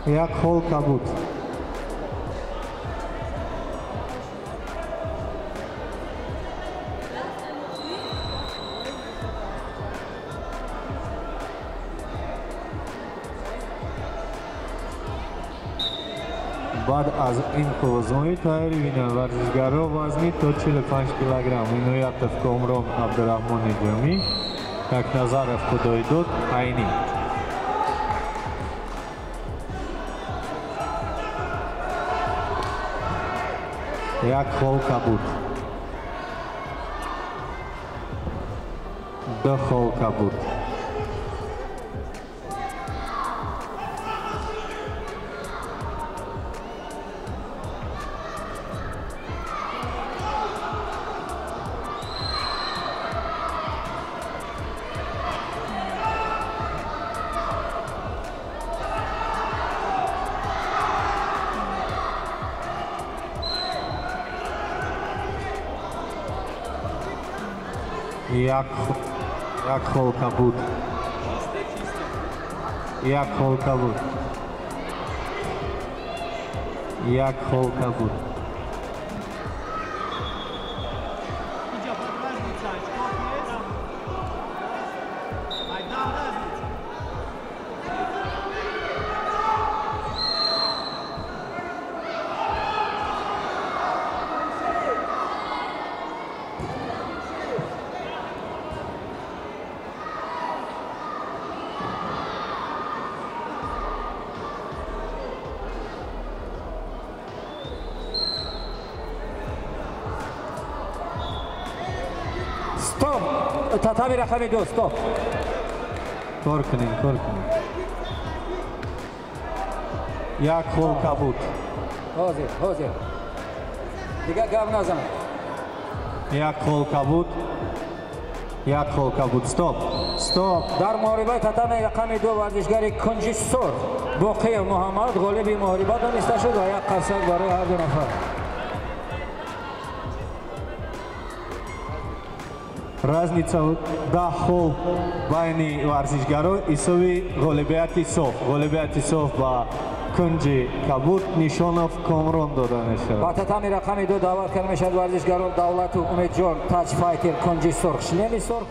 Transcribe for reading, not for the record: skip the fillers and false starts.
Як хол кабуд. Баъд аз ин қуввазмоӣ тайёрӣ бинанд варзишгаро вазни то 45 килограмм. Иноятов Комрон Абдураҳмони Ҷомӣ, Какназаров Худойдод Айнӣ. Як хол кабуд. Ду хол кабуд. Як хол кабуд. Як хол кабуд. Як хол кабуд. Стоп! Татами рақами 2, стоп! Кор кунем, кор кунем. Як хол кабуд. Ҳозир, ҳозир. Дигар гап назан. Як хол кабуд. Як хол кабуд. Стоп! Стоп! Дар муҳорибаи татами рақами 2 варзишгари кунҷи сурх Боқиев Муҳаммад ғолиби муҳориба дониста шуд ва як қарсак барои ҳар ду нафар. Разница 10 хол байни варзишгаро ҳисоби ғолибияти соф. Ғолибияти соф ба кунҷи кабуд Нишонов Комрон дода мешавад. Ба татами рақами 2 даъват карда мешавад варзишгарон Давлату Умедҷон, таҷ файтер, кунҷи сурх, шлеми сурх.